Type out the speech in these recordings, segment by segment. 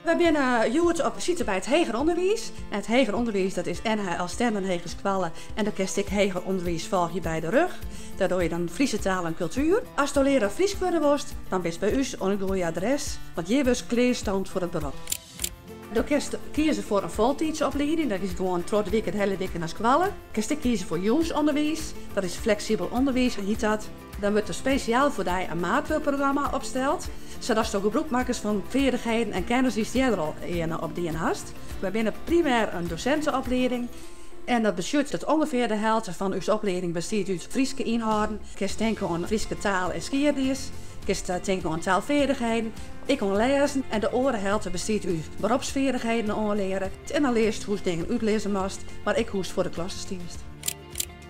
Wy binne hjoed op besite by it heger ûnderwiis. En it heger ûnderwiis dat is NHL Stenden Hegeskoalle en do kinst ek heger ûnderwiis folgje by de RUG. Dêr dogge je dan Friese taal en kultuer. Asto learaar Frysk wurde wolst, dan bist by ús oan it goede adres, want hjir wurdst klearstoomd foar it berop. Do kinst kieze foar in foltiidsoplieding, dat is gewoan troch de wike de hiele wike nei skoalle. Kinst ek kieze foar jûnsûnderwiis, dat is fleksibel ûnderwiis hjit dat. Dan wurdt der spesjaal foar dy in maatwurkprogramma opsteld, sadatsto gebrûk makkest fan feardichheden en kennis dy'tst earder al earne opdien hast. Wy binne primêr in dosinteoplieding en dat betsjut dat ûngefear de helte fan ús oplieding bestiet út Fryske ynhâlden. Kinst tinke oan Fryske taal en skiednis, kinst tinke oan taalfeardichheden, ek oan lêzen en de oare helte bestiet út beropsfeardichheden oanleare en dan learst hoe'tst dingen útlizze moatst, mar ek hoe'tst foar de klasse stiest.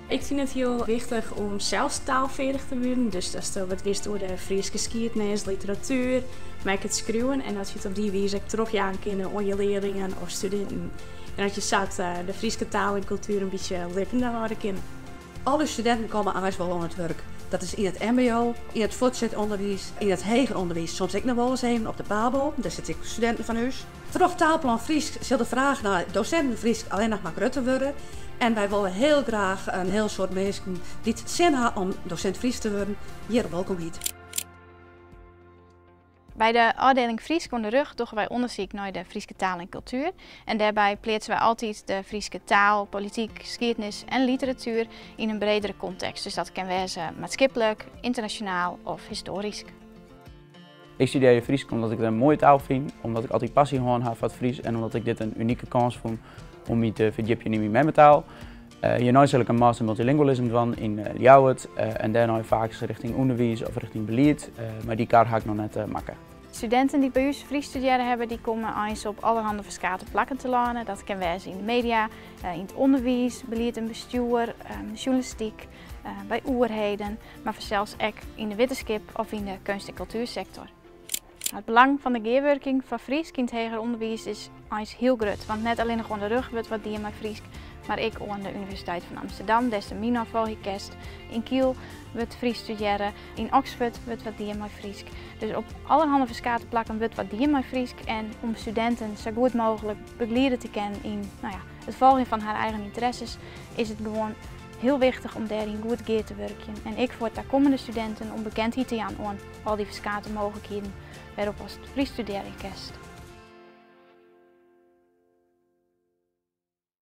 Ik fyn it hiel wichtich om sels taalfeardich te wurden. Dus datsto wat witst oer de Fryske skiednis, literatuer, mar ek it skriuwen. En dat je it op dy wize ek trochjaan kinne oan je learlingen of studinten. En dat je sa de Fryske taal en kultuer in bytsje libbende hâlde kinne. Al ús studinten komme eins wol oan it wurk. Dat is yn it mbo, yn it fuortset ûnderwiis, yn it heger ûnderwiis, soms ek noch wolris even op de pabo. Dêr sitte ek studinten fan ús. Troch Taalplan Frysk sil de fraach nei dosinten Frysk allinnich mar grutter wurde. En wy wolle hiel graach in hiel soad minsken dy't sin ha om dosint Frysk te wurden, hjir wolkom hiet. By de ôfdieling Frysk oan de RUG dogge wy ûndersyk nei de Fryske taal en kultuer. En dêrby pleatse wy altyd de Fryske taal, polityk, skiednis en literatuer yn in bredere kontekst. Dus dat kin wêze maatskiplik, ynternasjonaal of histoarysk. Ik studearje Frysk omdat ik it in moaie taal fyn, omdat ik altyd passy hân ha foar it Frysk en omdat ik dit in unike kâns fûn om my te ferdjipjen yn myn memmetaal. Hjirnei sil ik in master multilingualism dwaan yn Ljouwert en dêrnei faaks rjochting ûnderwiis of rjochting belied, mar dy kar ha ik noch net makke. Studinten dy't by ús Frysk studearre hawwe, dy komme eins op allerhande ferskate plakken telâne. Dat kin wêze yn de media, yn it ûnderwiis, belied en bestjoer, sjoernalistyk, by oerheden, mar fansels ek yn de wittenskip of yn de keunst en kultuersektor. It belang fan de gearwurking foar Frysk yn it heger ûnderwiis is eins hiel grut, want net allinnich oan de RUG wurdt wat dien mei Frysk, mar ek oan de Universiteit fan Amsterdam, dêr'tst in minor folgje kinst. Yn Kiel wurdt Frysk studearre, yn Oxford wurdt wat dien mei Frysk. Dus op allerhande ferskate plakken wurdt wat dien mei Frysk en om studinten sa goed mooglik begeliede te kinnen yn nou ja, it folgjen fan har eigen ynteresses is it gewoan hiel wichtich om dêryn goed gear te wurkjen en ek foar takommende studinten om bekendheid te jaan oan al dy ferskate mooglikheden wêrop ast Frysk studearje kinst.